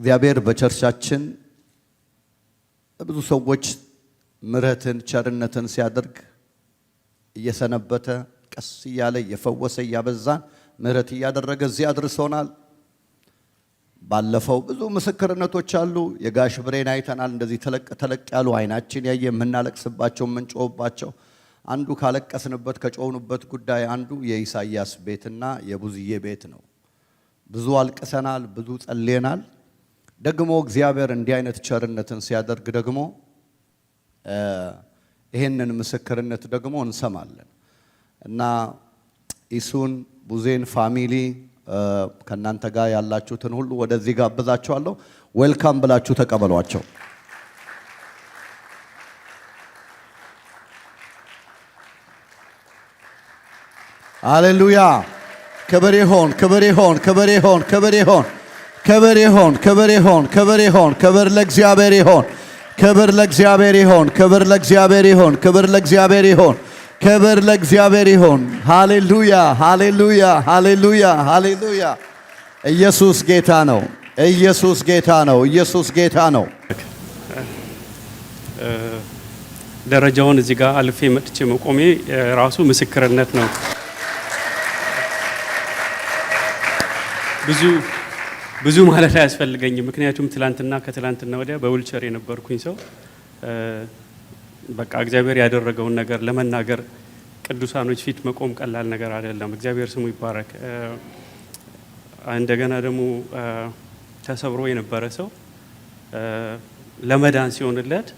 እግዚአብሔር በ church ኣችን ብዙ ሰዎች ምሕረትን ቸርነትን ሲያደርግ እየሰነበተ፣ ቀስ እያለ እየፈወሰ፣ እያበዛን፣ ምሕረት እያደረገ እዚህ አድርሶናል። ባለፈው ብዙ ምስክርነቶች አሉ። የጋሽ ብሬን አይተናል። እንደዚህ ተለቅ ተለቅ ያሉ አይናችን ያየ የምናለቅስባቸው፣ የምንጮህባቸው፣ አንዱ ካለቀስንበት ከጮህንበት ጉዳይ አንዱ የኢሳያስ ቤትና የቡዝዬ ቤት ነው። ብዙ አልቅሰናል፣ ብዙ ጸልየናል። ደግሞ እግዚአብሔር እንዲህ አይነት ቸርነትን ሲያደርግ ደግሞ ይሄንን ምስክርነት ደግሞ እንሰማለን እና ኢሱን፣ ቡዜን family፣ ከእናንተ ጋር ያላችሁትን ሁሉ ወደዚህ ጋብዛችኋለሁ። Welcome ብላችሁ ተቀበሏቸው። ሃሌሉያ! ክብር ይሆን፣ ክብር ይሆን፣ ክብር ይሆን፣ ክብር ይሆን፣ ክብር ይሆን፣ ክብር ይሆን፣ ክብር ይሆን፣ ክብር ለእግዚአብሔር ይሆን፣ ክብር ለእግዚአብሔር ይሆን፣ ክብር ለእግዚአብሔር ይሆን፣ ክብር ለእግዚአብሔር ይሆን፣ ክብር ለእግዚአብሔር ይሆን። ሃሌሉያ፣ ሃሌሉያ፣ ሃሌሉያ፣ ሃሌሉያ! ኢየሱስ ጌታ ነው። ኢየሱስ ጌታ ነው። ኢየሱስ ጌታ ነው። ደረጃውን እዚህ ጋር አልፌ መጥቼ መቆሜ ራሱ ምስክርነት ነው። ብዙ ብዙ ማለት አያስፈልገኝም። ምክንያቱም ትላንትና ከትላንትና ወዲያ በዊልቸር የነበርኩኝ ሰው በቃ እግዚአብሔር ያደረገውን ነገር ለመናገር ቅዱሳኖች ፊት መቆም ቀላል ነገር አይደለም። እግዚአብሔር ስሙ ይባረክ። እንደገና ደግሞ ተሰብሮ የነበረ ሰው ለመዳን ሲሆንለት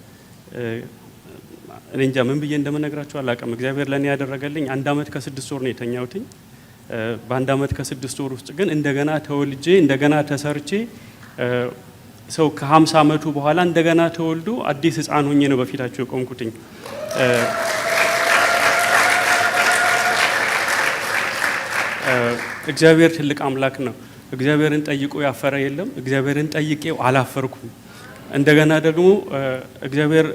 እኔ እንጃ ምን ብዬ እንደምነግራችሁ አላውቅም። እግዚአብሔር ለእኔ ያደረገልኝ፣ 1 አመት ከ6 ወር ነው የተኛሁትኝ። በ1 አመት ከ6 ወር ውስጥ ግን እንደገና ተወልጄ፣ እንደገና ተሰርቼ፣ ሰው ከ50 አመቱ በኋላ እንደገና ተወልዶ አዲስ ሕፃን ሆኜ ነው በፊታቸው የቆምኩትኝ። እግዚአብሔር ትልቅ አምላክ ነው። እግዚአብሔርን ጠይቆ ያፈረ የለም። እግዚአብሔርን ጠይቄው አላፈርኩም። እንደገና ደግሞ እግዚአብሔር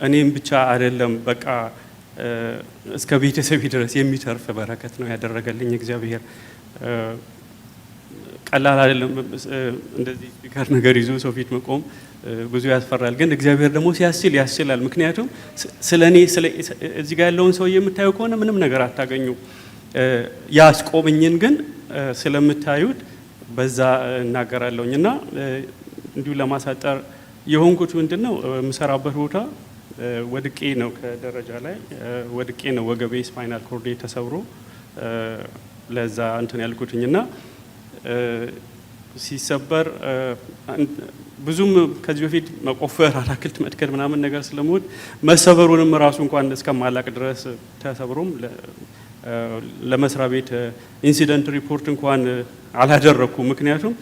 እኔም ብቻ አይደለም፣ በቃ እስከ ቤተሰቤ ድረስ የሚተርፍ በረከት ነው ያደረገልኝ እግዚአብሔር። ቀላል አይደለም። እንደዚህ speaker ነገር ይዞ ሰው ፊት መቆም ብዙ ያስፈራል። ግን እግዚአብሔር ደግሞ ሲያስችል ያስችላል። ምክንያቱም ስለ እኔ እዚህ ጋር ያለውን ሰው የምታዩ ከሆነ ምንም ነገር አታገኙ። ያስቆመኝን ግን ስለምታዩት በዛ እናገራለሁኝ እና እንዲሁ ለማሳጠር የሆንኩት ምንድን ነው፣ የምሰራበት ቦታ ወድቄ ነው፣ ከደረጃ ላይ ወድቄ ነው ወገቤ spinal cord ኤ ተሰብሮ ለዛ እንትን ያልኩትኝ። እና ሲሰበር ብዙም ከዚህ በፊት መቆፈር፣ አታክልት መትከል ምናምን ነገር ስለምወድ መሰበሩንም ራሱ እንኳን እስከማላቅ ድረስ ተሰብሮም ለመስሪያ ቤት incident report እንኳን አላደረግኩም። ምክንያቱም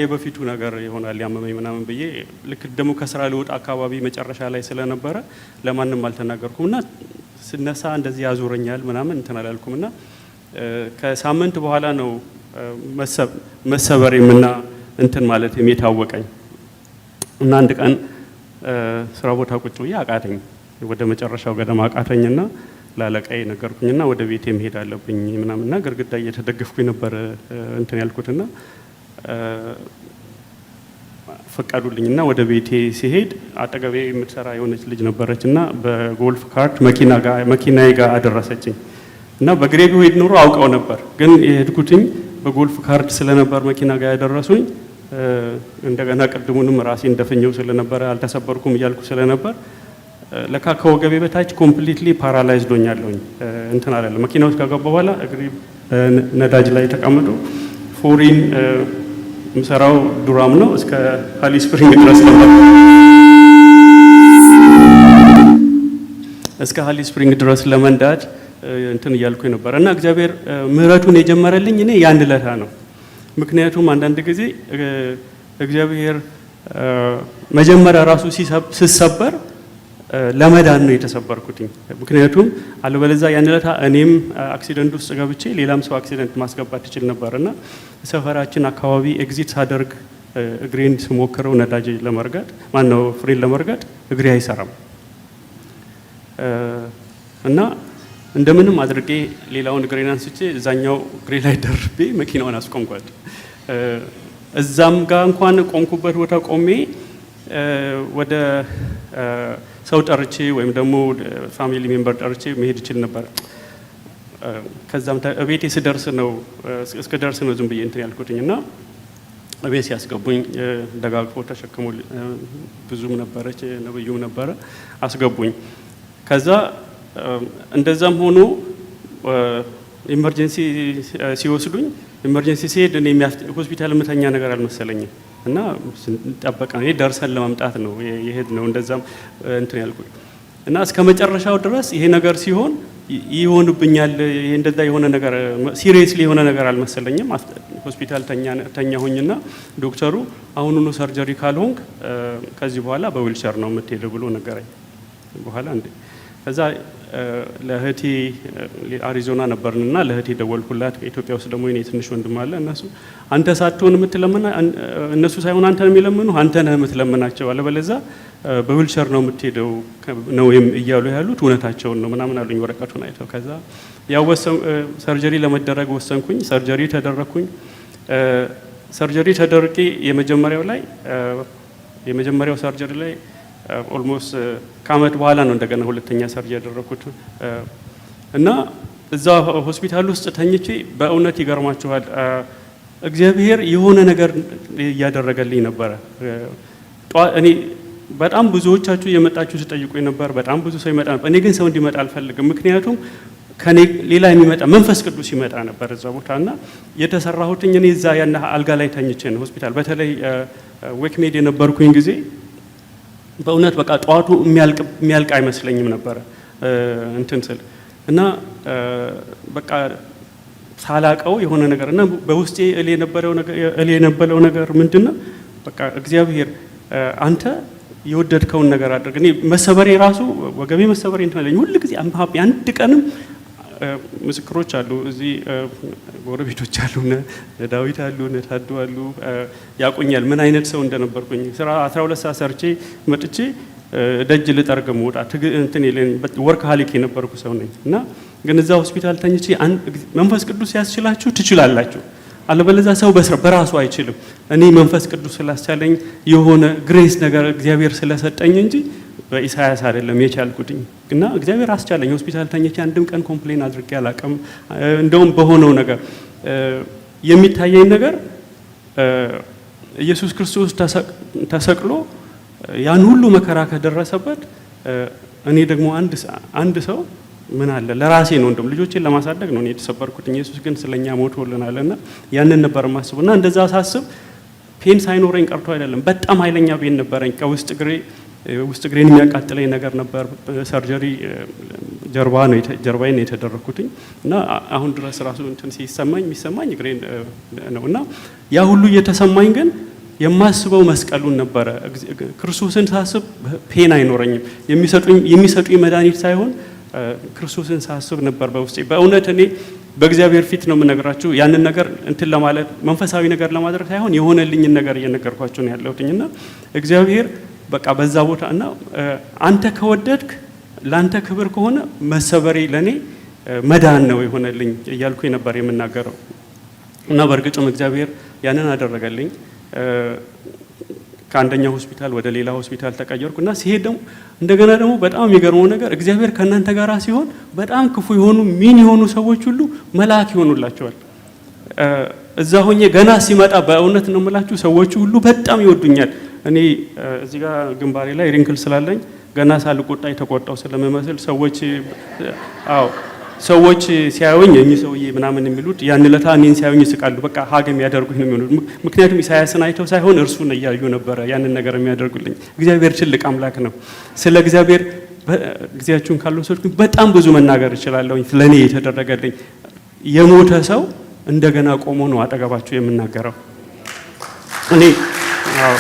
የበፊቱ ነገር ይሆናል ያመመኝ ምናምን ብዬ፣ ልክ ደግሞ ከስራ ልወጣ አካባቢ መጨረሻ ላይ ስለነበረ ለማንም አልተናገርኩም እና ስነሳ እንደዚህ ያዞረኛል ምናምን እንትን አላልኩም እና ከሳምንት በኋላ ነው መሰበሬምና እንትን ማለት የታወቀኝ። እና አንድ ቀን ስራ ቦታ ቁጭ ብዬ አቃተኝ። ወደ መጨረሻው ገደማ አቃተኝና ላለቃዬ ነገርኩኝና ወደ ቤቴ መሄድ አለብኝ ምናምንና ግድግዳ እየተደገፍኩኝ ነበር እንትን ያልኩትና ፈቀዱልኝና ወደ ቤቴ ሲሄድ አጠገቤ የምትሰራ የሆነች ልጅ ነበረች እና በ golf cart መኪና ጋር መኪናዬ ጋር አደረሰችኝ። እና በእግሬ ብሄድ ኖሮ አውቀው ነበር፣ ግን የሄድኩትኝ በ golf cart ስለነበር መኪና ጋር ያደረሱኝ፣ እንደገና ቅድሙንም ራሴን ደፍኜው ስለነበረ አልተሰበርኩም እያልኩ ስለነበር ለካ ከወገቤ በታች completely paralyzed ሆኛለሁኝ። እንትን አላለም። መኪና ውስጥ ከገባ በኋላ እግሬ ነዳጅ ላይ ተቀምጦ ፎሪን የምሰራው ዱራም ነው እስከ ሃሊ ስፕሪንግ ድረስ ለመንዳት እንትን እያልኩኝ ነበር። እና እግዚአብሔር ምሕረቱን የጀመረልኝ እኔ ያን ለታ ነው። ምክንያቱም አንዳንድ ጊዜ እግዚአብሔር መጀመሪያ ራሱ ስሰበር ለመዳን ነው የተሰበርኩትኝ። ምክንያቱም አለበለዚያ ያን ለታ እኔም accident ውስጥ ገብቼ ሌላም ሰው accident ማስገባት ትችል ነበር። እና ሰፈራችን አካባቢ exit ሳደርግ እግሬን ስሞክረው ነዳጅ ለመርገጥ፣ ማነው ፍሬን ለመርገጥ እግሬ አይሰራም እና እንደምንም አድርጌ ሌላውን እግሬን አንስቼ እዛኛው እግሬ ላይ ደርቤ መኪናውን አስቆምኳት። እዛም ጋር እንኳን ቆምኩበት ቦታ ቆሜ ወደ ሰው ጠርቼ ወይም ደግሞ family member ጠርቼ መሄድ እችል ነበር። ከዛም እቤቴ ስደርስ ነው፣ እስክደርስ ነው ዝም ብዬ እንትን ያልኩትኝ። እና እቤት ሲያስገቡኝ ደጋግፎ ተሸክሞ፣ ብዙም ነበረች፣ ነብዩም ነበረ፣ አስገቡኝ። ከዛ እንደዛም ሆኖ emergency ሲወስዱኝ፣ emergency ሲሄድ እኔ ሆስፒታል የምተኛ ነገር አልመሰለኝም እና ጠበቀ፣ እኔ ደርሰን ለመምጣት ነው የሄድነው። እንደዛም እንትን ያልኩት እና እስከ መጨረሻው ድረስ ይሄ ነገር ሲሆን ይሆንብኛል፣ ይሄ እንደዛ የሆነ ነገር seriously የሆነ ነገር አልመሰለኝም። ሆስፒታል ተኛሁኝና ዶክተሩ አሁኑኑ surgery ካልሆንክ ከዚህ በኋላ በዊልቸር ነው የምትሄደው ብሎ ነገረኝ። በኋላ እንዴ፣ ከዛ ለእህቴ፣ አሪዞና ነበርንና ለእህቴ ደወልኩላት። ኢትዮጵያ ውስጥ ደግሞ የኔ ትንሽ ወንድም አለ። እነሱ አንተ ሳትሆን የምትለምና፣ እነሱ ሳይሆን አንተ ነው የሚለምኑ፣ አንተ ነህ የምትለምናቸው፣ አለበለዚያ በዊልቸር ነው የምትሄደው ነው እያሉ ያሉት፣ እውነታቸውን ነው ምናምን አሉኝ ወረቀቱን አይተው። ከዛ ያው surgery ለመደረግ ወሰንኩኝ። Surgery ተደረግኩኝ። Surgery ተደርጌ የመጀመሪያው ላይ፣ የመጀመሪያው surgery ላይ almost ከአመት በኋላ ነው እንደገና ሁለተኛ surgery ያደረኩት። እና እዛ ሆስፒታል ውስጥ ተኝቼ በእውነት ይገርማችኋል፣ እግዚአብሔር የሆነ ነገር እያደረገልኝ ነበረ። እኔ በጣም ብዙዎቻችሁ እየመጣችሁ ስትጠይቁኝ ነበር። በጣም ብዙ ሰው ይመጣ ነበር። እኔ ግን ሰው እንዲመጣ አልፈልግም። ምክንያቱም ከኔ ሌላ የሚመጣ መንፈስ ቅዱስ ይመጣ ነበር እዛ ቦታ። እና የተሰራሁትኝ እኔ እዛ ያን አልጋ ላይ ተኝቼ ነው ሆስፒታል። በተለይ WakeMed የነበርኩኝ ጊዜ በእውነት በቃ ጠዋቱ የሚያልቅ አይመስለኝም ነበረ እንትን ስል። እና በቃ ሳላቀው የሆነ ነገር እና በውስጤ እል የነበረው ነገር ምንድን ነው? በቃ እግዚአብሔር አንተ የወደድከውን ነገር አድርግ። እኔ መሰበሬ ራሱ፣ ወገቤ መሰበሬ እንትን አለኝ። ሁል ጊዜ I'm happy። አንድ ቀንም፣ ምስክሮች አሉ፣ እዚህ ጎረቤቶች አሉ፣ እነ ዳዊት አሉ፣ እነ ታዱ አሉ፣ ያውቁኛል ምን አይነት ሰው እንደነበርኩኝ። ስራ 12 ሰዓት ሰርቼ መጥቼ ደጅ ልጠርግ መውጣ እንትን workaholic የነበርኩ ሰው ነኝ። እና ግን እዛ ሆስፒታል ተኝቼ መንፈስ ቅዱስ ያስችላችሁ ትችላላችሁ። አለበለዚያ ሰው በራሱ አይችልም። እኔ መንፈስ ቅዱስ ስላስቻለኝ፣ የሆነ grace ነገር እግዚአብሔር ስለሰጠኝ እንጂ በኢሳያስ አይደለም የቻልኩትኝ። እና እግዚአብሔር አስቻለኝ። ሆስፒታል ተኝቼ አንድም ቀን complain አድርጌ አላውቅም። እንደውም በሆነው ነገር የሚታየኝ ነገር ኢየሱስ ክርስቶስ ተሰቅሎ ያን ሁሉ መከራ ከደረሰበት እኔ ደግሞ አንድ ሰው ምን አለ፣ ለራሴ ነው፣ እንደውም ልጆቼን ለማሳደግ ነው እኔ የተሰበርኩት። ኢየሱስ ግን ስለኛ ሞቶልናል። እና ያንን ነበር የማስበው። እና እንደዛ ሳስብ pain ሳይኖረኝ ቀርቶ አይደለም። በጣም ኃይለኛ pain ነበረኝ። ከውስጥ እግሬ፣ ውስጥ እግሬን የሚያቃጥለኝ ነገር ነበር። Surgery ጀርባ ነው፣ ጀርባዬን ነው የተደረግኩትኝ። እና አሁን ድረስ ራሱ እንትን ሲሰማኝ የሚሰማኝ እግሬን ነው። እና ያ ሁሉ እየተሰማኝ ግን የማስበው መስቀሉን ነበረ። ክርስቶስን ሳስብ pain አይኖረኝም። የሚሰጡኝ መድኃኒት ሳይሆን ክርስቶስን ሳስብ ነበር በውስጤ። በእውነት እኔ በእግዚአብሔር ፊት ነው የምነግራችሁ። ያንን ነገር እንትን ለማለት፣ መንፈሳዊ ነገር ለማድረግ ሳይሆን የሆነልኝን ነገር እየነገርኳችሁ ነው ያለሁትኝ። እና እግዚአብሔር በቃ በዛ ቦታ እና አንተ ከወደድክ፣ ለአንተ ክብር ከሆነ መሰበሬ ለእኔ መዳን ነው የሆነልኝ እያልኩኝ ነበር የምናገረው። እና በእርግጥም እግዚአብሔር ያንን አደረገልኝ። ከአንደኛው ሆስፒታል ወደ ሌላ ሆስፒታል ተቀየርኩ። እና ሲሄድ ደግሞ እንደገና ደግሞ በጣም የሚገርመው ነገር እግዚአብሔር ከእናንተ ጋር ሲሆን በጣም ክፉ የሆኑ፣ mean የሆኑ ሰዎች ሁሉ መልአክ ይሆኑላችኋል። እዛ ሆኜ ገና ሲመጣ በእውነት ነው የምላችሁ ሰዎቹ ሁሉ በጣም ይወዱኛል። እኔ እዚህ ጋር ግንባሬ ላይ wrinkle ስላለኝ ገና ሳልቆጣ የተቆጣው ስለምመስል ሰዎች፣ አዎ፣ ሰዎች ሲያዩኝ እኚህ ሰውዬ ምናምን የሚሉት ያን ለታ እኔን ሲያዩኝ ይስቃሉ። በቃ hug የሚያደርጉኝ ነው የሚሆኑት። ምክንያቱም ኢሳያስን አይተው ሳይሆን እርሱን እያዩ ነበረ ያንን ነገር የሚያደርጉልኝ። እግዚአብሔር ትልቅ አምላክ ነው። ስለ እግዚአብሔር ጊዜያችሁን ካልወሰድኩኝ በጣም ብዙ መናገር እችላለሁኝ። ስለ እኔ የተደረገልኝ፣ የሞተ ሰው እንደገና ቆሞ ነው አጠገባችሁ የምናገረው። እኔ አዎ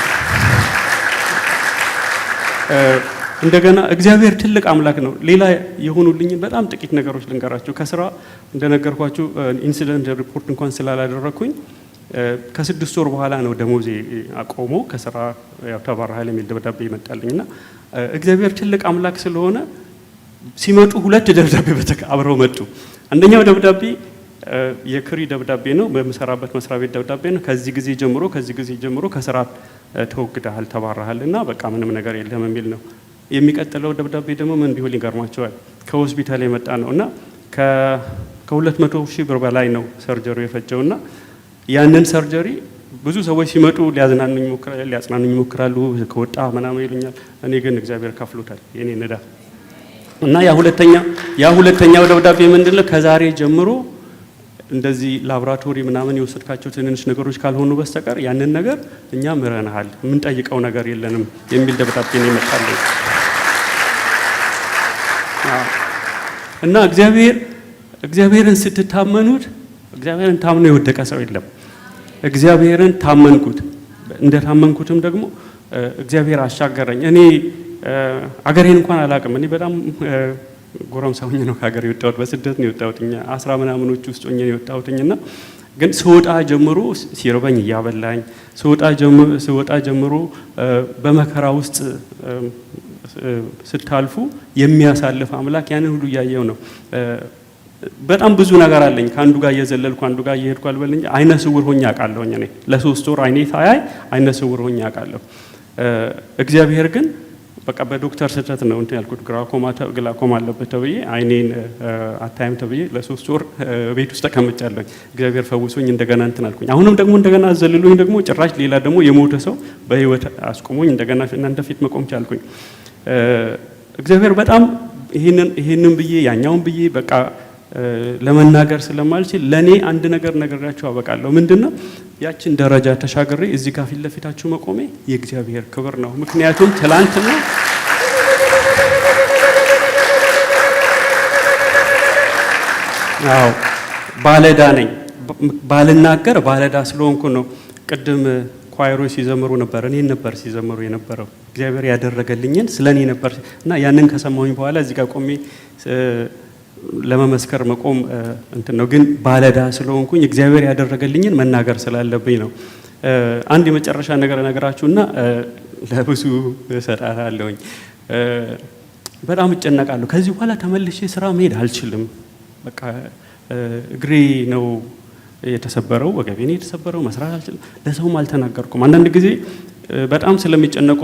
እንደገና እግዚአብሔር ትልቅ አምላክ ነው። ሌላ የሆኑልኝን በጣም ጥቂት ነገሮች ልንገራችሁ። ከስራ እንደነገርኳችሁ incident report እንኳን ስላላደረግኩኝ ከ6 ወር በኋላ ነው ደሞዜ አቆሞ ከስራ ያው ተባረሃል የሚል ደብዳቤ ይመጣልኝ። እና እግዚአብሔር ትልቅ አምላክ ስለሆነ ሲመጡ ሁለት ደብዳቤ አብረው መጡ። አንደኛው ደብዳቤ የክሪ ደብዳቤ ነው፣ በምሰራበት መስሪያ ቤት ደብዳቤ ነው። ከዚህ ጊዜ ጀምሮ፣ ከዚህ ጊዜ ጀምሮ ከስራ ተወግደሃል፣ ተባረሃል እና በቃ ምንም ነገር የለም የሚል ነው። የሚቀጥለው ደብዳቤ ደግሞ ምን ቢሆን ይገርማችኋል? ከሆስፒታል የመጣ ነው እና ከ200,000 ብር በላይ ነው surgery የፈጀው። እና ያንን surgery ብዙ ሰዎች ሲመጡ ሊያጽናኑኝ ይሞክራሉ። ከወጣ ምናምን ይሉኛል። እኔ ግን እግዚአብሔር ከፍሎታል የኔን ዕዳ። እና ያ ሁለተኛው ደብዳቤ ምንድን ነው? ከዛሬ ጀምሮ እንደዚህ ላቦራቶሪ ምናምን የወሰድካቸው ትንንሽ ነገሮች ካልሆኑ በስተቀር ያንን ነገር እኛ ምረንሃል፣ የምንጠይቀው ነገር የለንም የሚል ደብዳቤ ነው የመጣልኝ። እና እግዚአብሔርን ስትታመኑት፣ እግዚአብሔርን ታምኖ የወደቀ ሰው የለም። እግዚአብሔርን ታመንኩት፣ እንደ ታመንኩትም ደግሞ እግዚአብሔር አሻገረኝ። እኔ አገሬን እንኳን አላውቅም። እኔ በጣም ጎረምሳ ሆኜ ነው ከሀገር የወጣሁት። በስደት ነው የወጣሁት። አስራ ምናምኖች ውስጥ ሆኜ ነው የወጣሁትኝ። እና ግን ስወጣ ጀምሮ ሲርበኝ እያበላኝ፣ ስወጣ ጀምሮ በመከራ ውስጥ ስታልፉ የሚያሳልፍ አምላክ ያንን ሁሉ እያየው ነው። በጣም ብዙ ነገር አለኝ። ከአንዱ ጋር እየዘለልኩ አንዱ ጋር እየሄድኩ አልበልኝ። አይነ ስውር ሆኜ አውቃለሁኝ። እኔ ለ3 ወር አይኔ ሳያይ አይነ ስውር ሆኜ አውቃለሁ። እግዚአብሔር ግን በቃ በዶክተር ስህተት ነው እንትን ያልኩት፣ ግላኮማ አለበት ተብዬ፣ አይኔን አታይም ተብዬ ለ3 ወር ቤት ውስጥ ተቀምጫለሁኝ። እግዚአብሔር ፈውሶኝ እንደገና እንትን አልኩኝ። አሁንም ደግሞ እንደገና አዘልሎኝ ደግሞ ጭራሽ ሌላ ደግሞ የሞተ ሰው በህይወት አስቆሞኝ እንደገና እናንተ ፊት መቆም ቻልኩኝ። እግዚአብሔር በጣም ይሄንን ብዬ ያኛውን ብዬ በቃ ለመናገር ስለማልችል ለእኔ አንድ ነገር ነግሬያችሁ አበቃለሁ። ምንድን ነው? ያችን ደረጃ ተሻግሬ እዚህ ጋር ፊት ለፊታችሁ መቆሜ የእግዚአብሔር ክብር ነው። ምክንያቱም ትላንትና፣ አዎ፣ ባለዕዳ ነኝ። ባልናገር ባለዕዳ ስለሆንኩ ነው። ቅድም choir ኦች ሲዘምሩ ነበር። እኔን ነበር ሲዘምሩ የነበረው። እግዚአብሔር ያደረገልኝን ስለ እኔ ነበር። እና ያንን ከሰማሁኝ በኋላ እዚህ ጋር ቆሜ ለመመስከር መቆም እንትን ነው፣ ግን ባለዕዳ ስለሆንኩኝ እግዚአብሔር ያደረገልኝን መናገር ስላለብኝ ነው። አንድ የመጨረሻ ነገር እነግራችሁና ለብዙ እሰጣለሁኝ። በጣም እጨነቃለሁ። ከዚህ በኋላ ተመልሼ ስራ መሄድ አልችልም። በቃ እግሬ ነው የተሰበረው፣ ወገቤ ነው የተሰበረው፣ መስራት አልችልም። ለሰውም አልተናገርኩም። አንዳንድ ጊዜ በጣም ስለሚጨነቁ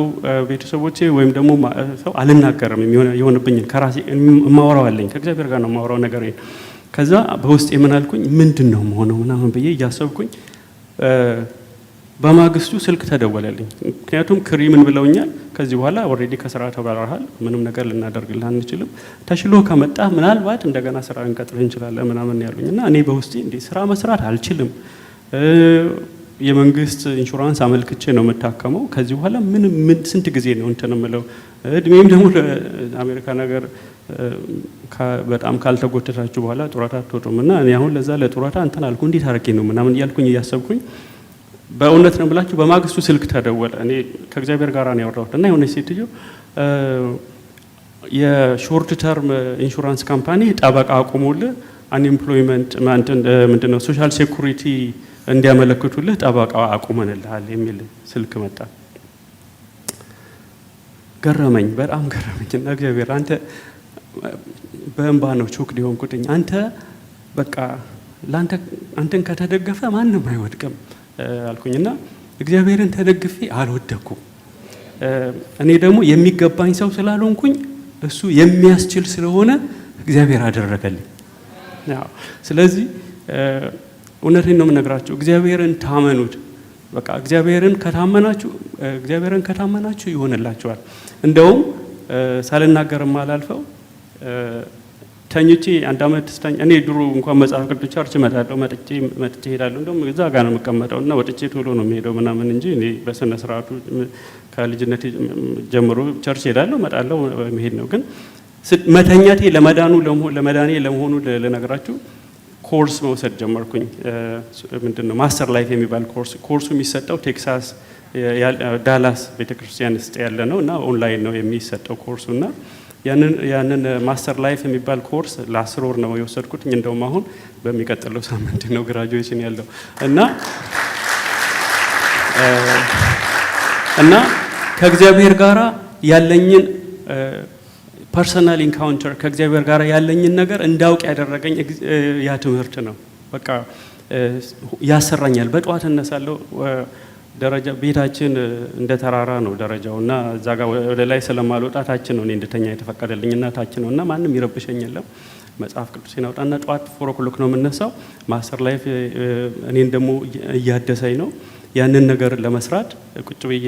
ቤተሰቦቼ ወይም ደግሞ ሰው አልናገርም። የሆነብኝን ከራሴ የማወራው አለኝ፣ ከእግዚአብሔር ጋር ነው የማወራው ነገር። ከዛ በውስጤ ምን አልኩኝ፣ ምንድን ነው መሆነው ምናምን ብዬ እያሰብኩኝ በማግስቱ ስልክ ተደወለልኝ። ምክንያቱም ክሪ ምን ብለውኛል፣ ከዚህ በኋላ already ከስራ ተባረሃል፣ ምንም ነገር ልናደርግልህ አንችልም። ተሽሎ ከመጣ ምናልባት እንደገና ስራ እንቀጥርህ እንችላለን ምናምን ያሉኝ። እና እኔ በውስጤ እንዴ ስራ መስራት አልችልም፣ የመንግስት ኢንሹራንስ አመልክቼ ነው የምታከመው። ከዚህ በኋላ ምን ምን ስንት ጊዜ ነው እንትን የምለው? እድሜም ደግሞ ለአሜሪካ ነገር በጣም ካልተጎተታችሁ በኋላ ጡረታ አትወጡም። እና እኔ አሁን ለዛ ለጡረታ እንትን አልኩ፣ እንዴት አድርጌ ነው ምናምን እያልኩኝ እያሰብኩኝ፣ በእውነት ነው ብላችሁ በማግስቱ ስልክ ተደወለ። እኔ ከእግዚአብሔር ጋር ነው ያወራሁት። እና የሆነች ሴትዮ የ short term insurance company ጠበቃ አቁሞልህ unemployment ምንድን ነው social security እንዲያመለክቱልህ ጠበቃ አቁመንልሃል የሚል ስልክ መጣ። ገረመኝ፣ በጣም ገረመኝ። እና እግዚአብሔር አንተ፣ በእንባ ነው choke የሆንኩትኝ። አንተ በቃ ለአንተ አንተን ከተደገፈ ማንም አይወድቅም አልኩኝ። እና እግዚአብሔርን ተደግፌ አልወደኩም። እኔ ደግሞ የሚገባኝ ሰው ስላልሆንኩኝ እሱ የሚያስችል ስለሆነ እግዚአብሔር አደረገልኝ። ስለዚህ እውነቴን ነው የምነግራችሁ፣ እግዚአብሔርን ታመኑት። በቃ እግዚአብሔርን ከታመናችሁ ይሆንላችኋል። እንደውም ሳልናገር አላልፈው፣ ተኝቼ አንድ አመት ስተኛ፣ እኔ ድሮ እንኳን መጽሐፍ ቅዱስ church እመጣለሁ፣ መጥቼ መጥቼ እሄዳለሁ። እንደውም እዛ ጋር ነው የምቀመጠው እና ወጥቼ ቶሎ ነው የምሄደው ምናምን እንጂ እኔ በስነ ስርዓቱ ከልጅነቴ ጀምሮ church እሄዳለሁ፣ እመጣለሁ፣ መሄድ ነው። ግን መተኛቴ ለመዳኔ ለመሆኑ ልነግራችሁ ኮርስ መውሰድ ጀመርኩኝ። ምንድን ነው Master Life የሚባል ኮርስ። ኮርሱ የሚሰጠው ቴክሳስ ዳላስ ቤተክርስቲያን ውስጥ ያለ ነው እና ኦንላይን ነው የሚሰጠው ኮርሱ። እና ያንን Master Life የሚባል ኮርስ ለ10 ወር ነው የወሰድኩት። እንደውም አሁን በሚቀጥለው ሳምንት ነው graduation ያለው። እና ከእግዚአብሔር ጋራ ያለኝን personal encounter፣ ከእግዚአብሔር ጋር ያለኝን ነገር እንዳውቅ ያደረገኝ ያ ትምህርት ነው። በቃ ያሰራኛል። በጠዋት እነሳለሁ። ደረጃ ቤታችን እንደ ተራራ ነው ደረጃው እና እዛ ጋር ወደ ላይ ስለማልወጣ ታች ነው እኔ እንድተኛ የተፈቀደልኝ እና ታች ነው እና ማንም ይረብሸኝ የለም። መጽሐፍ ቅዱሴን አውጣና ጠዋት 4 o'clock ነው የምነሳው። Master Life እኔን ደግሞ እያደሰኝ ነው። ያንን ነገር ለመስራት ቁጭ ብዬ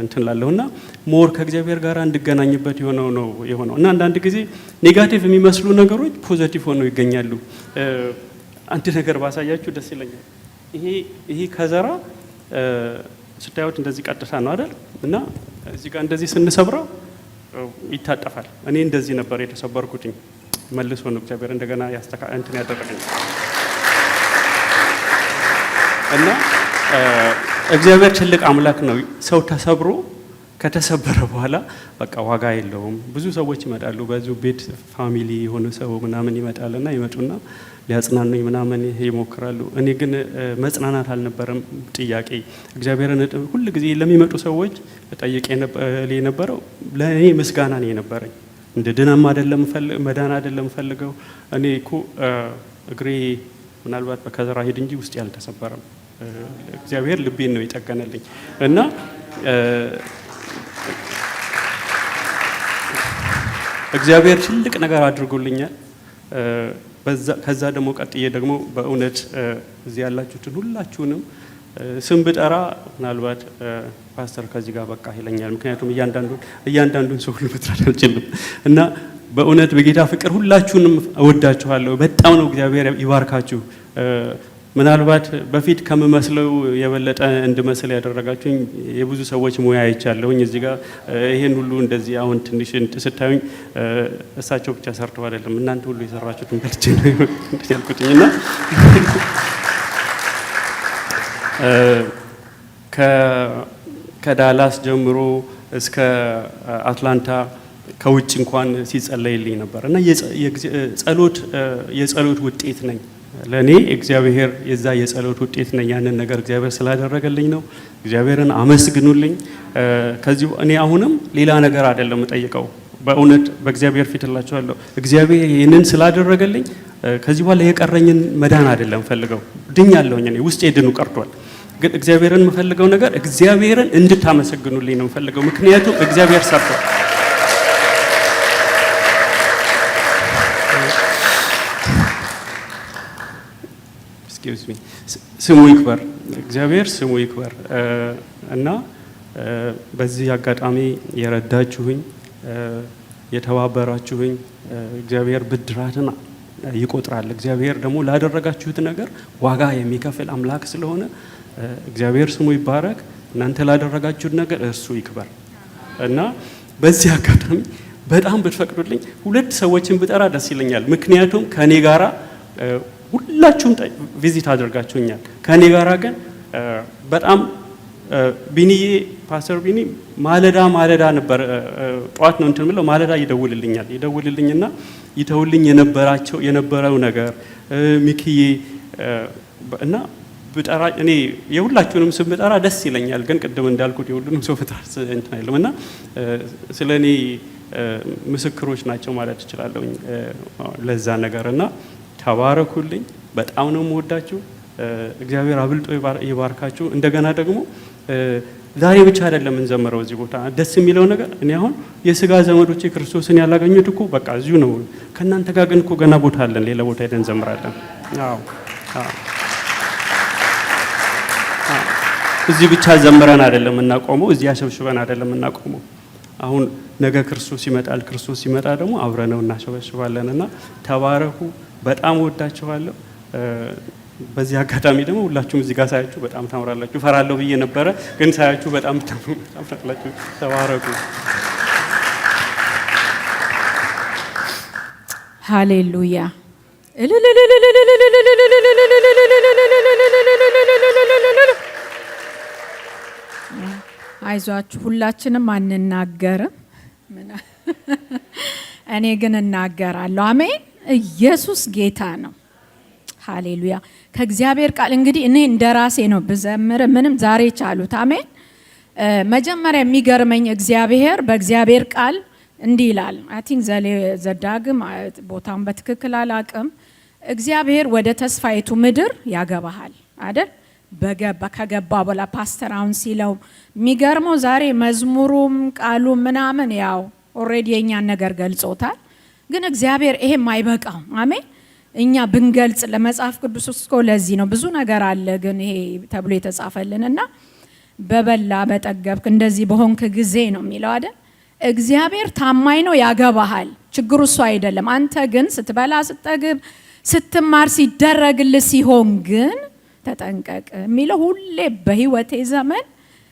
እንትን ላለሁ እና more ከእግዚአብሔር ጋር እንድገናኝበት የሆነው ነው የሆነው። እና አንዳንድ ጊዜ negative የሚመስሉ ነገሮች positive ሆነው ይገኛሉ። አንድ ነገር ባሳያችሁ ደስ ይለኛል። ይሄ ከዘራ ስታዩት እንደዚህ ቀጥታ ነው አይደል? እና እዚህ ጋር እንደዚህ ስንሰብረው ይታጠፋል። እኔ እንደዚህ ነበር የተሰበርኩትኝ። መልሶ ነው እግዚአብሔር እንደገና ያስተካ እንትን ያደረገኝ። እና እግዚአብሔር ትልቅ አምላክ ነው። ሰው ተሰብሮ ከተሰበረ በኋላ በቃ ዋጋ የለውም። ብዙ ሰዎች ይመጣሉ። በዙ ቤት family የሆነ ሰው ምናምን ይመጣልና ይመጡና ሊያጽናኑኝ ምናምን ይሞክራሉ። እኔ ግን መጽናናት አልነበረም ጥያቄ። እግዚአብሔርን ሁል ጊዜ ለሚመጡ ሰዎች ጠይቄ የነበረው ለእኔ ምስጋና ነው የነበረኝ። እንደ ድናም አይደለም፣ መዳን አይደለም ፈልገው። እኔ እኮ እግሬ ምናልባት በከዘራ ሄድ እንጂ ውስጤ አልተሰበረም። እግዚአብሔር ልቤን ነው የጠገነልኝ። እና እግዚአብሔር ትልቅ ነገር አድርጎልኛል። ከዛ ደግሞ ቀጥዬ ደግሞ በእውነት እዚህ ያላችሁትን ሁላችሁንም ስም ብጠራ ምናልባት ፓስተር ከዚህ ጋር በቃ ይለኛል። ምክንያቱም እያንዳንዱን ሰው ሁሉ መጥራት አልችልም። እና በእውነት በጌታ ፍቅር ሁላችሁንም እወዳችኋለሁ። በጣም ነው፣ እግዚአብሔር ይባርካችሁ። ምናልባት በፊት ከምመስለው የበለጠ እንድመስል ያደረጋችሁኝ የብዙ ሰዎች ሙያ አይቻለሁኝ። እዚህ ጋር ይሄን ሁሉ እንደዚህ አሁን ትንሽ ስታዩኝ እሳቸው ብቻ ሰርተው አይደለም፣ እናንተ ሁሉ የሰራችሁትን በልቼ ነው ያልኩትኝ። እና ከዳላስ ጀምሮ እስከ አትላንታ ከውጭ እንኳን ሲጸለይልኝ ነበር። እና ጸሎት የጸሎት ውጤት ነኝ። ለእኔ እግዚአብሔር የዛ የጸሎት ውጤት ነኝ። ያንን ነገር እግዚአብሔር ስላደረገልኝ ነው። እግዚአብሔርን አመስግኑልኝ። ከዚህ እኔ አሁንም ሌላ ነገር አይደለም የምጠይቀው። በእውነት በእግዚአብሔር ፊት እላችኋለሁ፣ እግዚአብሔር ይህንን ስላደረገልኝ ከዚህ በኋላ የቀረኝን መዳን አይደለም ፈልገው፣ ድኛለሁኝ። እኔ ውስጤ ድኑ ቀርቷል። ግን እግዚአብሔርን የምፈልገው ነገር እግዚአብሔርን እንድታመሰግኑልኝ ነው የምፈልገው። ምክንያቱም እግዚአብሔር ሰርቷል። Excuse me። ስሙ ይክበር፣ እግዚአብሔር ስሙ ይክበር። እና በዚህ አጋጣሚ የረዳችሁኝ፣ የተባበራችሁኝ እግዚአብሔር ብድራትን ይቆጥራል። እግዚአብሔር ደግሞ ላደረጋችሁት ነገር ዋጋ የሚከፍል አምላክ ስለሆነ እግዚአብሔር ስሙ ይባረክ። እናንተ ላደረጋችሁት ነገር እርሱ ይክበር። እና በዚህ አጋጣሚ በጣም ብትፈቅዱልኝ ሁለት ሰዎችን ብጠራ ደስ ይለኛል። ምክንያቱም ከኔ ጋራ ሁላችሁም visit አድርጋችሁኛል። ከኔ ጋራ ግን በጣም ቢኒዬ፣ ፓስተር ቢኒ ማለዳ ማለዳ ነበር፣ ጠዋት ነው እንትን ብለው ማለዳ ይደውልልኛል። ይደውልልኝና ይተውልኝ የነበራቸው የነበረው ነገር ሚኪዬ እና ብጠራ እኔ የሁላችሁንም ስም ብጠራ ደስ ይለኛል። ግን ቅድም እንዳልኩት የሁሉንም ሰው ብጠራ እንትን አይልም። እና ስለ እኔ ምስክሮች ናቸው ማለት እችላለሁኝ ለዛ ነገር። እና ተባረኩልኝ። በጣም ነው የምወዳችሁ። እግዚአብሔር አብልጦ ይባርካችሁ። እንደገና ደግሞ ዛሬ ብቻ አይደለም የምንዘምረው እዚህ ቦታ። ደስ የሚለው ነገር እኔ አሁን የስጋ ዘመዶቼ ክርስቶስን ያላገኙት እኮ በቃ እዚሁ ነው። ከእናንተ ጋር ግን እኮ ገና ቦታ አለን። ሌላ ቦታ ሄደን እንዘምራለን። አዎ። እዚህ ብቻ ዘምረን አይደለም የምናቆመው። እዚህ አሸብሽበን አይደለም የምናቆመው። አሁን ነገ ክርስቶስ ይመጣል። ክርስቶስ ሲመጣ ደግሞ አብረነው እናሸበሽባለን። እና ተባረኩ። በጣም ወዳችኋለሁ። በዚህ አጋጣሚ ደግሞ ሁላችሁም እዚህ ጋር ሳያችሁ በጣም ታምራላችሁ። እፈራለሁ ብዬ ነበረ፣ ግን ሳያችሁ በጣም ታምራላችሁ። ተባረኩ። ሃሌሉያ! አይዟችሁ፣ ሁላችንም አንናገርም። እኔ ግን እናገራለሁ። አሜን። ኢየሱስ ጌታ ነው። ሃሌሉያ። ከእግዚአብሔር ቃል እንግዲህ እኔ እንደ ራሴ ነው ብዘምር ምንም ዛሬ ቻሉት። አሜን። መጀመሪያ የሚገርመኝ እግዚአብሔር በእግዚአብሔር ቃል እንዲህ ይላል። I think ዘዳግም፣ ቦታውን በትክክል አላቅም። እግዚአብሔር ወደ ተስፋይቱ ምድር ያገባሃል አይደል? በገባ ከገባ በኋላ ፓስተር አሁን ሲለው የሚገርመው ዛሬ መዝሙሩም ቃሉ ምናምን ያው already የእኛን ነገር ገልጾታል። ግን እግዚአብሔር ይሄም አይበቃውም። አሜን። እኛ ብንገልጽ ለመጽሐፍ ቅዱስ ውስጥ እኮ ለዚህ ነው ብዙ ነገር አለ፣ ግን ይሄ ተብሎ የተጻፈልን እና በበላ በጠገብክ እንደዚህ በሆንክ ጊዜ ነው የሚለው አይደል? እግዚአብሔር ታማኝ ነው፣ ያገባሃል። ችግሩ እሱ አይደለም። አንተ ግን ስትበላ ስትጠግብ ስትማር ሲደረግልህ ሲሆን ግን ተጠንቀቅ የሚለው ሁሌ በህይወቴ ዘመን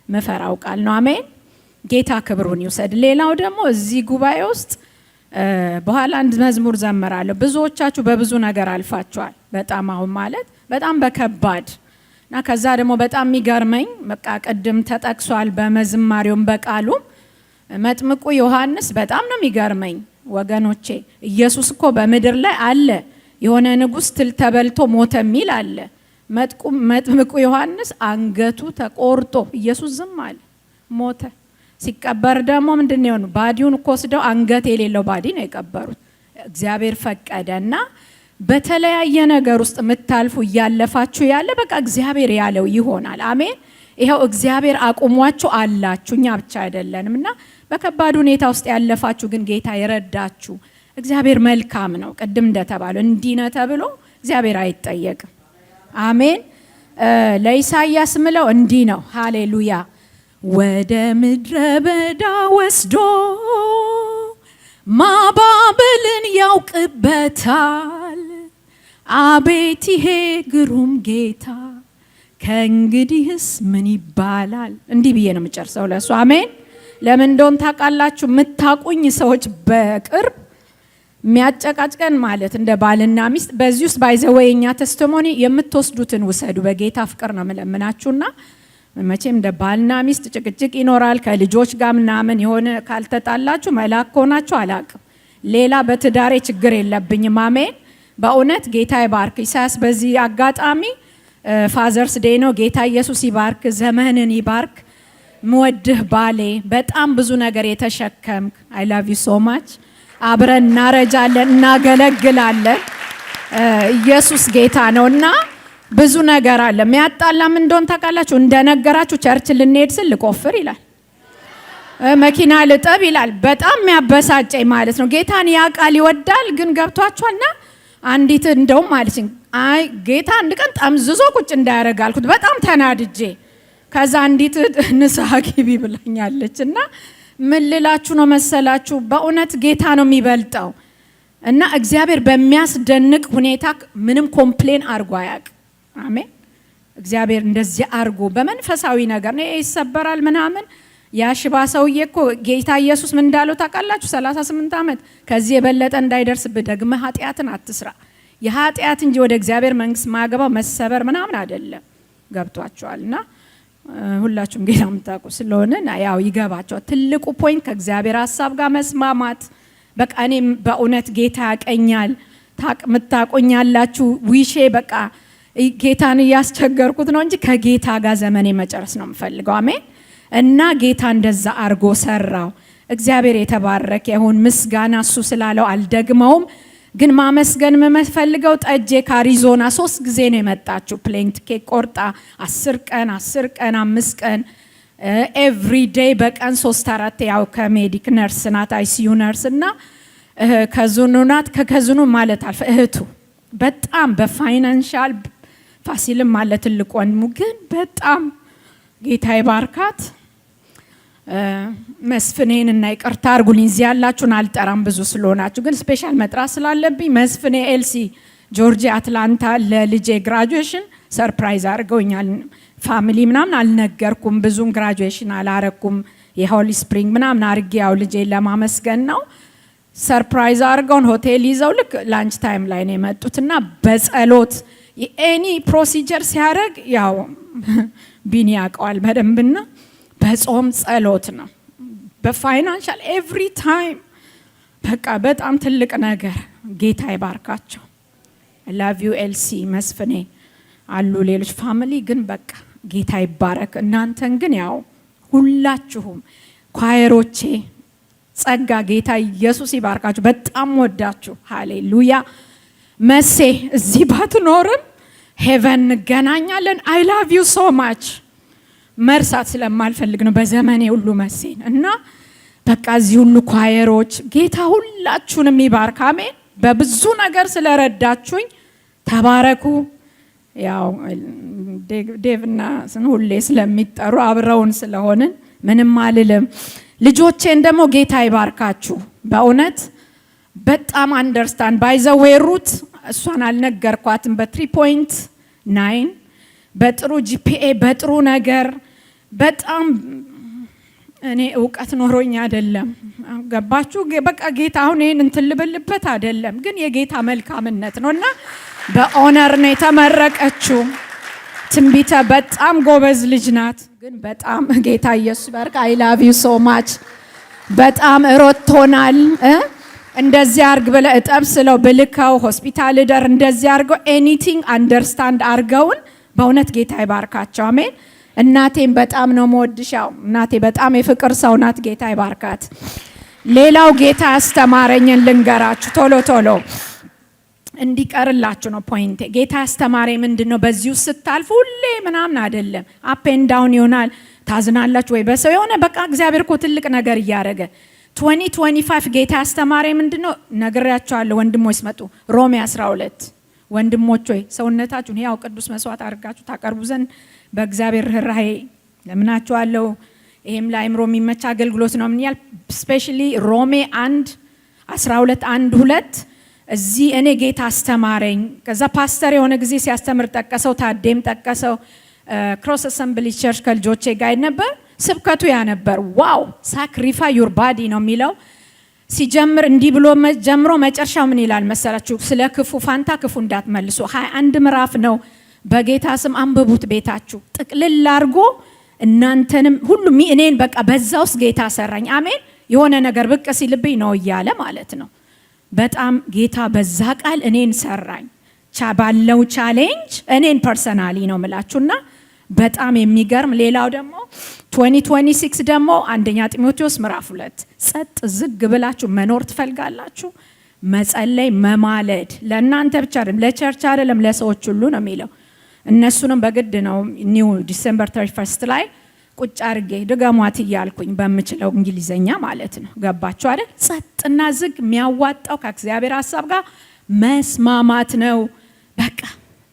ምፈራው ቃል ነው። አሜን። ጌታ ክብሩን ይውሰድ። ሌላው ደግሞ እዚህ ጉባኤ ውስጥ በኋላ አንድ መዝሙር ዘምራለሁ። ብዙዎቻችሁ በብዙ ነገር አልፋችኋል። በጣም አሁን ማለት በጣም በከባድ እና ከዛ ደግሞ በጣም የሚገርመኝ በቃ ቅድም ተጠቅሷል በመዝማሪውም በቃሉም መጥምቁ ዮሐንስ በጣም ነው የሚገርመኝ ወገኖቼ። ኢየሱስ እኮ በምድር ላይ አለ። የሆነ ንጉስ ትል ተበልቶ ሞተ የሚል አለ። መጥምቁ ዮሐንስ አንገቱ ተቆርጦ ኢየሱስ ዝም አለ፣ ሞተ። ሲቀበር ደግሞ ምንድን ነው የሆነው? Body ውን እኮ ወስደው አንገት የሌለው body ነው የቀበሩት። እግዚአብሔር ፈቀደ እና በተለያየ ነገር ውስጥ የምታልፉ እያለፋችሁ ያለ በቃ እግዚአብሔር ያለው ይሆናል። አሜን። ይኸው እግዚአብሔር አቁሟችሁ አላችሁ፣ እኛ ብቻ አይደለንም። እና በከባድ ሁኔታ ውስጥ ያለፋችሁ ግን ጌታ የረዳችሁ እግዚአብሔር መልካም ነው። ቅድም እንደተባለው እንዲህ ነህ ተብሎ እግዚአብሔር አይጠየቅም። አሜን። ለኢሳያስ ምለው እንዲህ ነው። ሃሌሉያ። ወደ ምድረ በዳ ወስዶ ማባበልን ያውቅበታል። አቤት ይሄ ግሩም ጌታ ከእንግዲህስ ምን ይባላል? እንዲህ ብዬ ነው የምጨርሰው ለእሱ። አሜን። ለምን እንደሆን ታውቃላችሁ? የምታቁኝ ሰዎች በቅርብ የሚያጨቃጭቀን ማለት እንደ ባልና ሚስት በዚህ ውስጥ by the way የኛ testimony የምትወስዱትን ውሰዱ። በጌታ ፍቅር ነው የምለምናችሁና መቼም እንደ ባልና ሚስት ጭቅጭቅ ይኖራል። ከልጆች ጋር ምናምን የሆነ ካልተጣላችሁ መልአክ ከሆናችሁ አላቅም። ሌላ በትዳሬ ችግር የለብኝም። አሜን። በእውነት ጌታ ይባርክ። ኢሳያስ በዚህ አጋጣሚ Father's Day ነው። ጌታ ኢየሱስ ይባርክ፣ ዘመንህን ይባርክ። ምወድህ ባሌ፣ በጣም ብዙ ነገር የተሸከምክ፣ I love you so much። አብረን እናረጃለን፣ እናገለግላለን። ኢየሱስ ጌታ ነው እና ብዙ ነገር አለ። የሚያጣላም እንደሆን ታውቃላችሁ። እንደነገራችሁ church ልንሄድ ስል ልቆፍር ይላል፣ መኪና ልጠብ ይላል። በጣም የሚያበሳጨኝ ማለት ነው። ጌታን ያውቃል፣ ይወዳል፣ ግን ገብቷችኋልና አንዲት እንደውም ማለት አይ ጌታ አንድ ቀን ጠምዝዞ ቁጭ እንዳያደርግ አልኩት በጣም ተናድጄ። ከዛ አንዲት ንስሐ ግቢ ብላኛለች። እና ምን ልላችሁ ነው መሰላችሁ፣ በእውነት ጌታ ነው የሚበልጠው እና እግዚአብሔር በሚያስደንቅ ሁኔታ ምንም complain አድርጎ አያውቅም። አሜን። እግዚአብሔር እንደዚህ አድርጎ በመንፈሳዊ ነገር ነው ይሰበራል ምናምን። ያ ሽባ ሰውዬ እኮ ጌታ ኢየሱስ ምን እንዳለው ታውቃላችሁ? 38 ዓመት ከዚህ የበለጠ እንዳይደርስብህ ደግመህ ኃጢአትን አትስራ። የኃጢአት እንጂ ወደ እግዚአብሔር መንግስት ማገባው መሰበር ምናምን አይደለም። ገብቷቸዋል። እና ሁላችሁም ጌታ የምታውቁ ስለሆነ ያው ይገባቸዋል። ትልቁ point ከእግዚአብሔር ሀሳብ ጋር መስማማት። በቃ እኔ በእውነት ጌታ ያቀኛል፣ ምታቆኛላችሁ። Wish ኤ በቃ ጌታን እያስቸገርኩት ነው እንጂ ከጌታ ጋር ዘመኔ መጨረስ ነው የምፈልገው። አሜን። እና ጌታ እንደዛ አርጎ ሰራው። እግዚአብሔር የተባረከ ይሁን። ምስጋና እሱ ስላለው አልደግመውም፣ ግን ማመስገን የምፈልገው ጠጄ ከአሪዞና ሶስት ጊዜ ነው የመጣችው። Plane ticket ቆርጣ 10 ቀን 10 ቀን 5 ቀን every day በቀን ሶስት አራት፣ ያው ከ medic nurse ናት፣ ICU nurse እና cousin ኑ ናት። ከ cousin ኑ ማለት አልፈ እህቱ በጣም በ financial ፋሲልም አለ ትልቅ ወንድሙ፣ ግን በጣም ጌታ ይባርካት። መስፍኔን እና ይቅርታ አድርጉልኝ፣ እዚህ ያላችሁን አልጠራም ብዙ ስለሆናችሁ፣ ግን special መጥራት ስላለብኝ መስፍኔ ኤልሲ ጆርጂያ አትላንታ ለልጄ graduation surprise አድርገውኛል። Family ምናምን አልነገርኩም፣ ብዙም graduation አላረኩም። የ Holy Spring ምናምን አርጌ ያው ልጄን ለማመስገን ነው። Surprise አድርገውን ሆቴል ይዘው ልክ lunch time ላይ ነው የመጡት እና በጸሎት any procedure ሲያደርግ ያው ቢኒ ያውቀዋል በደንብና በጾም ጸሎት ነው። በ financial every time በቃ በጣም ትልቅ ነገር። ጌታ ይባርካቸው። Love you ኤልሲ፣ መስፍኔ አሉ ሌሎች family ግን በቃ ጌታ ይባረክ። እናንተን ግን ያው ሁላችሁም choir ኦቼ ጸጋ ጌታ ኢየሱስ ይባርካችሁ። በጣም ወዳችሁ ሃሌሉያ። መሴ እዚህ ባትኖርም heaven እንገናኛለን። I love you so much። መርሳት ስለማልፈልግ ነው በዘመኔ ሁሉ መሴን። እና በቃ እዚህ ሁሉ choir ኦች፣ ጌታ ሁላችሁንም ይባርክ። አሜን። በብዙ ነገር ስለረዳችሁኝ ተባረኩ። ያው ዴቭና ሁሌ ስለሚጠሩ አብረውን ስለሆንን ምንም አልልም። ልጆቼን ደግሞ ጌታ ይባርካችሁ። በእውነት በጣም understand። By the way ሩት እሷን አልነገርኳትም። በ 3.9 በጥሩ GPA በጥሩ ነገር፣ በጣም እኔ እውቀት ኖሮኝ አይደለም። ገባችሁ? በቃ ጌታ አሁን ይህን እንትን ልብልበት አይደለም፣ ግን የጌታ መልካምነት ነው እና በ honor ነው የተመረቀችው። ትንቢተ በጣም ጎበዝ ልጅ ናት። ግን በጣም ጌታ ኢየሱስ ይባርክ። I love you so much። በጣም ረድቶናል። እንደዚህ አርግ ብለህ እጠብ ስለው ብልከው፣ ሆስፒታል እደር እንደዚህ አርገው anything understand አርገውን በእውነት ጌታ ይባርካቸው። አሜን። እናቴን በጣም ነው መወድሽ። ያው እናቴ በጣም የፍቅር ሰው ናት። ጌታ ይባርካት። ሌላው ጌታ ያስተማረኝን ልንገራችሁ ቶሎ ቶሎ እንዲቀርላችሁ ነው point ኤ። ጌታ ያስተማረኝ ምንድን ነው? በዚሁ ስታልፉ ሁሌ ምናምን አይደለም፣ up and down ይሆናል። ታዝናላችሁ ወይ በሰው የሆነ በቃ እግዚአብሔር እኮ ትልቅ ነገር እያደረገ። 2025 ጌታ ያስተማረኝ ምንድን ነው? ነግሬያቸዋለሁ። ወንድሞች ስመጡ ሮሜ 12፣ ወንድሞች ሆይ፣ ሰውነታችሁን ሕያው ቅዱስ መስዋዕት አድርጋችሁ ታቀርቡ ዘንድ በእግዚአብሔር ርኅራኄ ለምናችኋለሁ። ይሄም ለአእምሮ የሚመች አገልግሎት ነው። ምን ያል especially ሮሜ 1 12 1 2 እዚህ እኔ ጌታ አስተማረኝ። ከዛ ፓስተር የሆነ ጊዜ ሲያስተምር ጠቀሰው፣ ታዴም ጠቀሰው። Cross Assembly Church ከልጆቼ ጋር ነበር። ስብከቱ ያ ነበር። Wow፣ sacrifice your body ነው የሚለው። ሲጀምር እንዲህ ብሎ ጀምሮ መጨረሻው ምን ይላል መሰላችሁ? ስለ ክፉ ፋንታ ክፉ እንዳትመልሱ። 21 ምዕራፍ ነው። በጌታ ስም አንብቡት ቤታችሁ። ጥቅልል አድርጎ እናንተንም ሁሉ እኔን በቃ በዛ ውስጥ ጌታ ሰራኝ። አሜን። የሆነ ነገር ብቅ ሲልብኝ ነው እያለ ማለት ነው። በጣም ጌታ በዛ ቃል እኔን ሰራኝ። ባለው challenge እኔን personally ነው ምላችሁና በጣም የሚገርም። ሌላው ደግሞ 2026 ደግሞ አንደኛ ጢሞቴዎስ ምዕራፍ 2፣ ጸጥ ዝግ ብላችሁ መኖር ትፈልጋላችሁ፣ መጸለይ መማለድ ለእናንተ ብቻ አይደለም፣ ለ church አይደለም፣ ለሰዎች ሁሉ ነው የሚለው። እነሱንም በግድ ነው new December 31 ላይ ቁጭ አድርጌ ድገሟት እያልኩኝ በምችለው እንግሊዘኛ ማለት ነው። ገባችሁ አይደል? ጸጥና ዝግ የሚያዋጣው ከእግዚአብሔር ሀሳብ ጋር መስማማት ነው። በቃ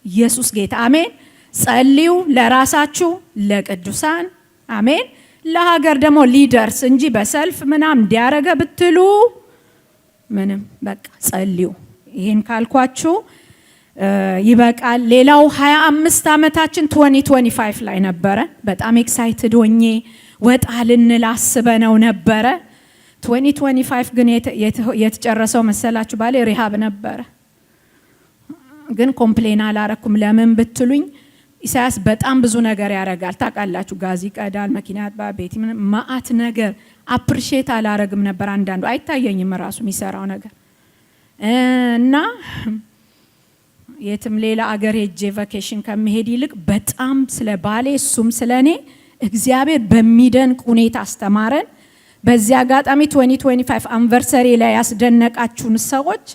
ኢየሱስ ጌታ፣ አሜን። ጸልዩ ለራሳችሁ፣ ለቅዱሳን፣ አሜን። ለሀገር ደግሞ leaders እንጂ በሰልፍ ምናምን እንዲያረገ ብትሉ ምንም፣ በቃ ጸልዩ። ይህን ካልኳችሁ ይበቃል። ሌላው 25 ዓመታችን 2025 ላይ ነበረ። በጣም excited ሆኜ ወጣ ልንል አስበነው ነበረ። 2025 ግን የተጨረሰው መሰላችሁ? ባሌ rehab ነበረ። ግን complain አላረኩም። ለምን ብትሉኝ ኢሳያስ በጣም ብዙ ነገር ያደርጋል ታውቃላችሁ። ጋዝ ይቀዳል፣ መኪና ያጥባል፣ ቤት መአት ነገር። Appreciate አላረግም ነበር። አንዳንዱ አይታየኝም ራሱ የሚሰራው ነገር። እና የትም ሌላ አገር ሄጄ vacation ከመሄድ ይልቅ በጣም ስለ ባሌ እሱም ስለ እኔ እግዚአብሔር በሚደንቅ ሁኔታ አስተማረን። በዚህ አጋጣሚ 2025 anniversary ላይ ያስደነቃችሁን ሰዎች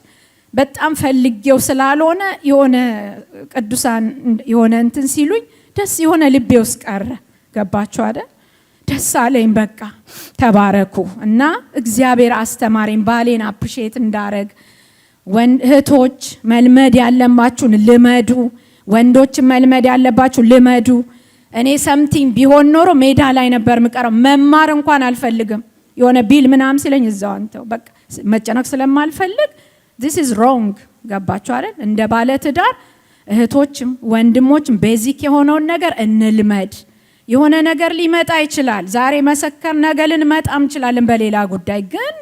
በጣም ፈልጌው ስላልሆነ የሆነ ቅዱሳን የሆነ እንትን ሲሉኝ ደስ የሆነ ልቤ ውስጥ ቀረ። ገባችሁ አይደል? ደስ አለኝ። በቃ ተባረኩ። እና እግዚአብሔር አስተማረኝ ባሌን appreciate እንዳረግ። እህቶች መልመድ ያለባችሁን ልመዱ። ወንዶችን መልመድ ያለባችሁ ልመዱ። እኔ something ቢሆን ኖሮ ሜዳ ላይ ነበር ምቀረው። መማር እንኳን አልፈልግም። የሆነ bill ምናምን ሲለኝ እዛው አንተው በቃ መጨነቅ ስለማልፈልግ this is wrong። ገባችሁ አይደል? እንደ ባለ ትዳር እህቶችም ወንድሞችም basic የሆነውን ነገር እንልመድ። የሆነ ነገር ሊመጣ ይችላል። ዛሬ መሰከር፣ ነገ ልንመጣም እንችላለን በሌላ ጉዳይ። ግን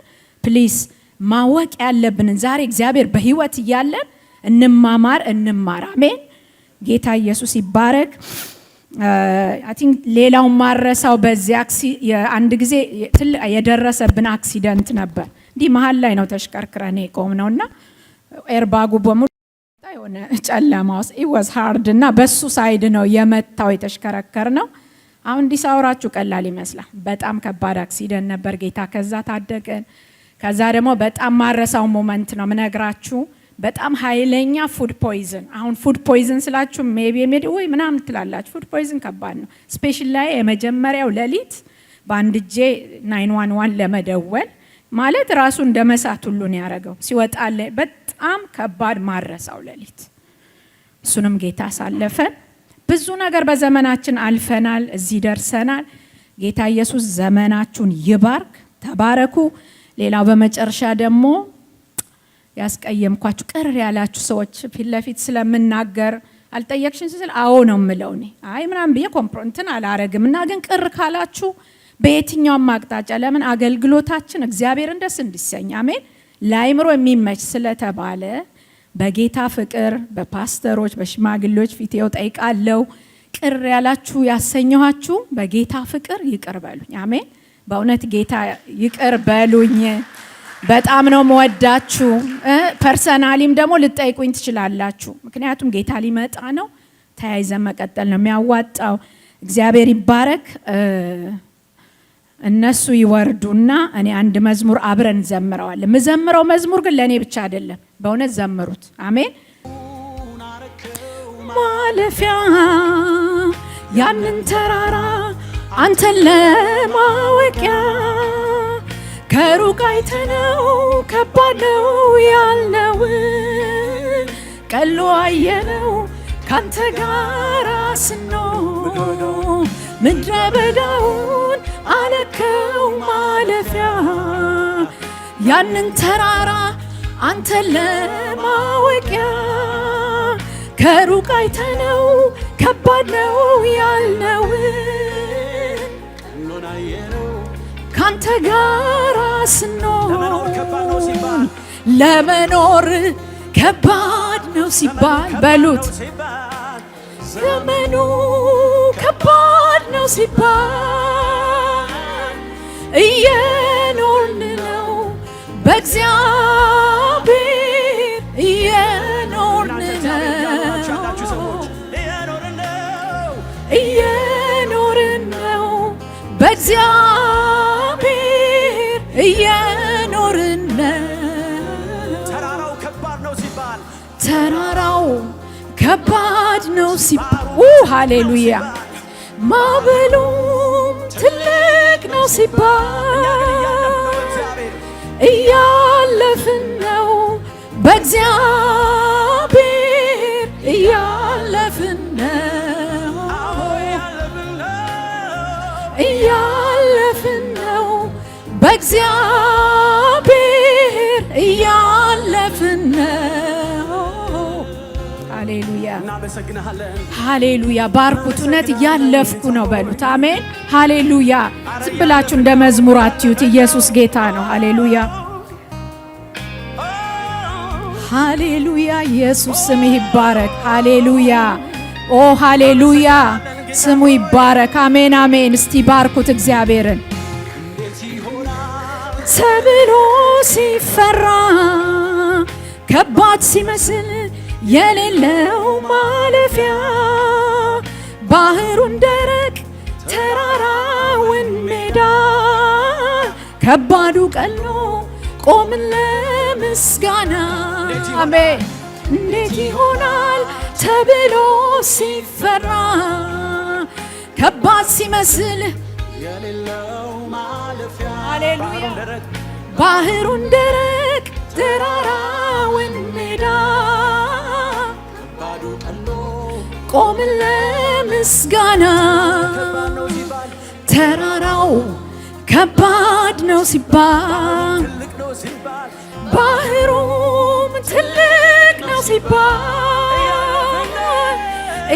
please ማወቅ ያለብንን ዛሬ እግዚአብሔር በህይወት እያለን እንማማር፣ እንማር። አሜን። ጌታ ኢየሱስ ይባረክ። I think ሌላው ማረሳው በዚህ አንድ ጊዜ የደረሰብን accident ነበር። እንዲህ መሀል ላይ ነው ተሽከርክረን የቆምነው እና airbag ኡ በሙሉ የሆነ ጨለማ ውስጥ it was hard እና በሱ side ነው የመታው የተሽከረከር ነው። አሁን እንዲህ ሳወራችሁ ቀላል ይመስላል። በጣም ከባድ accident ነበር። ጌታ ከዛ ታደገን። ከዛ ደግሞ በጣም ማረሳው moment ነው ምነግራችሁ። በጣም ኃይለኛ food poison። አሁን food poison ስላችሁ maybe ሜዲ ወይ ምናምን ትላላችሁ። Food poison ከባድ ነው። Especially የመጀመሪያው ሌሊት በአንድ እጄ 911 ለመደወል ማለት ራሱ እንደ መሳት ሁሉ ነው ያደረገው። ሲወጣለ በጣም ከባድ ማረሳው ሌሊት። እሱንም ጌታ አሳለፈን። ብዙ ነገር በዘመናችን አልፈናል፣ እዚህ ደርሰናል። ጌታ ኢየሱስ ዘመናችሁን ይባርክ። ተባረኩ። ሌላው በመጨረሻ ደግሞ ያስቀየምኳችሁ፣ ቅር ያላችሁ ሰዎች፣ ፊት ለፊት ስለምናገር አልጠየቅሽን ስል አዎ ነው የምለው፣ እኔ አይ ምናምን ብዬ እንትን አላረግም። እና ግን ቅር ካላችሁ በየትኛውም አቅጣጫ፣ ለምን አገልግሎታችን እግዚአብሔርን ደስ እንዲሰኝ፣ አሜን፣ ለአይምሮ የሚመች ስለተባለ በጌታ ፍቅር በፓስተሮች በሽማግሌዎች ፊት ይኸው ጠይቃለሁ። ቅር ያላችሁ፣ ያሰኘኋችሁ በጌታ ፍቅር ይቅር በሉኝ። አሜን። በእውነት ጌታ ይቅር በሉኝ። በጣም ነው መወዳችሁ። Personally ም ደግሞ ልትጠይቁኝ ትችላላችሁ። ምክንያቱም ጌታ ሊመጣ ነው። ተያይዘን መቀጠል ነው የሚያዋጣው። እግዚአብሔር ይባረክ። እነሱ ይወርዱና እኔ አንድ መዝሙር አብረን እንዘምረዋለን። የምዘምረው መዝሙር ግን ለእኔ ብቻ አይደለም። በእውነት ዘምሩት። አሜን። ማለፊያ ያንን ተራራ አንተን ለማወቂያ፣ ከሩቅ አይተነው ከባድ ነው ያልነው ቀሎ አየነው ካንተ ጋራ ስንሆን። ምድረ በዳውን አለከው ማለፊያ ያንን ተራራ አንተን ለማወቂያ፣ ከሩቅ አይተነው ከባድ ነው ያልነው ካንተ ጋራ ስንሆን። ለመኖር ከባድ ነው ሲባል በሉት፣ ዘመኑ ከባድ ነው ሲባል እየኖርን ነው፣ በእግዚአብሔር እየኖርን ነው፣ እየኖርን ነው፣ በእግዚአብሔር እየኖርን ነው። ተራራው ከባድ ነው ሲባል፣ ተራራው ከባድ ነው ሲባል፣ ሃሌሉያ፣ ማዕበሉም ትልቅ ነው ሲባል እያለፍን ነው፣ በእግዚአብሔር እያለፍን ነው፣ እያለፍን ነው፣ በእግዚአብሔር እያለፍን ነው። ሃሌሉያ። እናመሰግንሃለን። ሃሌሉያ። ባርኩት። እውነት እያለፍኩ ነው በሉት። አሜን፣ ሃሌሉያ። ዝም ብላችሁ እንደ መዝሙር አትዩት። ኢየሱስ ጌታ ነው። ሃሌሉያ፣ ሃሌሉያ። ኢየሱስ ስምህ ይባረክ። ሃሌሉያ፣ ኦ ሃሌሉያ። ስሙ ይባረክ። አሜን፣ አሜን። እስቲ ባርኩት እግዚአብሔርን። ተብሎ ሲፈራ፣ ከባድ ሲመስል የሌለው ማለፊያ፣ ባህሩን ደረቅ ተራራውን ሜዳ፣ ከባዱ ቀሎ ቆምን ለምስጋና። አሜን። እንዴት ይሆናል ተብሎ ሲፈራ፣ ከባድ ሲመስል፣ ሃሌሉያ፣ ባህሩን ደረቅ ተራራውን ሜዳ፣ ቆምን ለምስጋና። ተራራው ከባድ ነው ሲባል፣ ባህሩም ትልቅ ነው ሲባል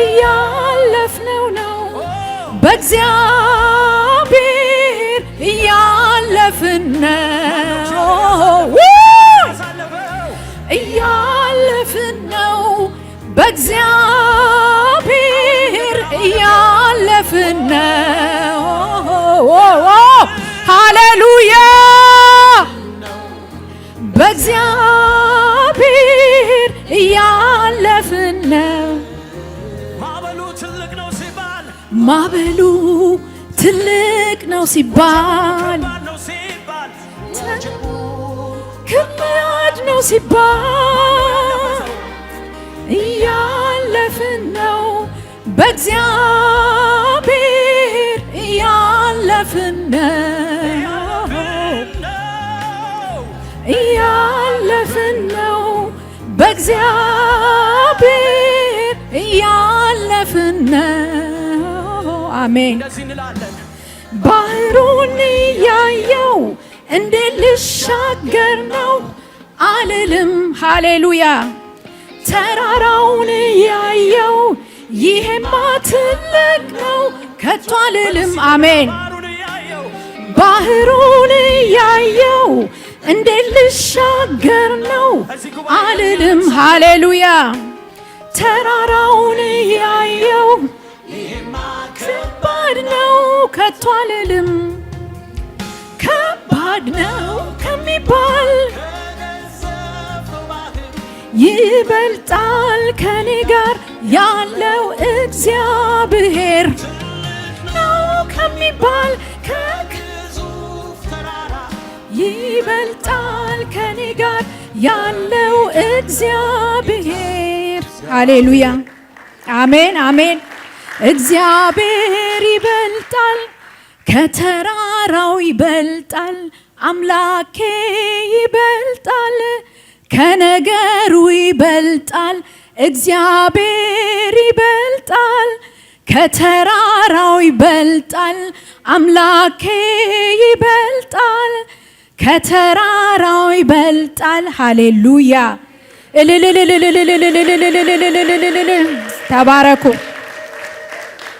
እያለፍነው ነው፣ በእግዚአብሔር እያለፍን ነው፣ እያለፍን ነው፣ በእግዚአብሔር እያለፍን ነው። ሃሌሉያ፣ በእግዚአብሔር እያለፍን ነው። ማዕበሉ ትልቅ ነው ሲባል፣ ማዕበሉ ትልቅ ነው ሲባል፣ ከባድ ነው ሲባል፣ ከባድ ነው ሲባል እያለፍን ነው፣ በእግዚአብሔር እያለፍን ነው፣ እያለፍን ነው፣ በእግዚአብሔር እያለፍን ነው። አሜን። እንደዚህ እንላለን። ባህሩን እያየው እንዴት ልሻገር ነው አልልም። ሃሌሉያ። ተራራውን እያየው ይሄማ ትልቅ ነው ከቶ አልልም። አሜን። ባህሩን እያየው፣ ባህሩን እያየው እንዴት ልሻገር ነው አልልም። ሃሌሉያ። ተራራውን እያየው ከባድ ነው ከቶ አልልም። ከባድ ነው ከሚባል ይበልጣል ከኔ ጋር ያለው እግዚአብሔር ነው ከሚባል ይበልጣል ከኔ ጋር ያለው እግዚአብሔር። ሃሌሉያ፣ አሜን አሜን። እግዚአብሔር ይበልጣል፣ ከተራራው ይበልጣል፣ አምላኬ ይበልጣል፣ ከነገሩ ይበልጣል። እግዚአብሔር ይበልጣል፣ ከተራራው ይበልጣል፣ አምላኬ ይበልጣል፣ ከተራራው ይበልጣል። ሃሌሉያ! እልልልልልልልልልልልልልልልልል። ተባረኩ።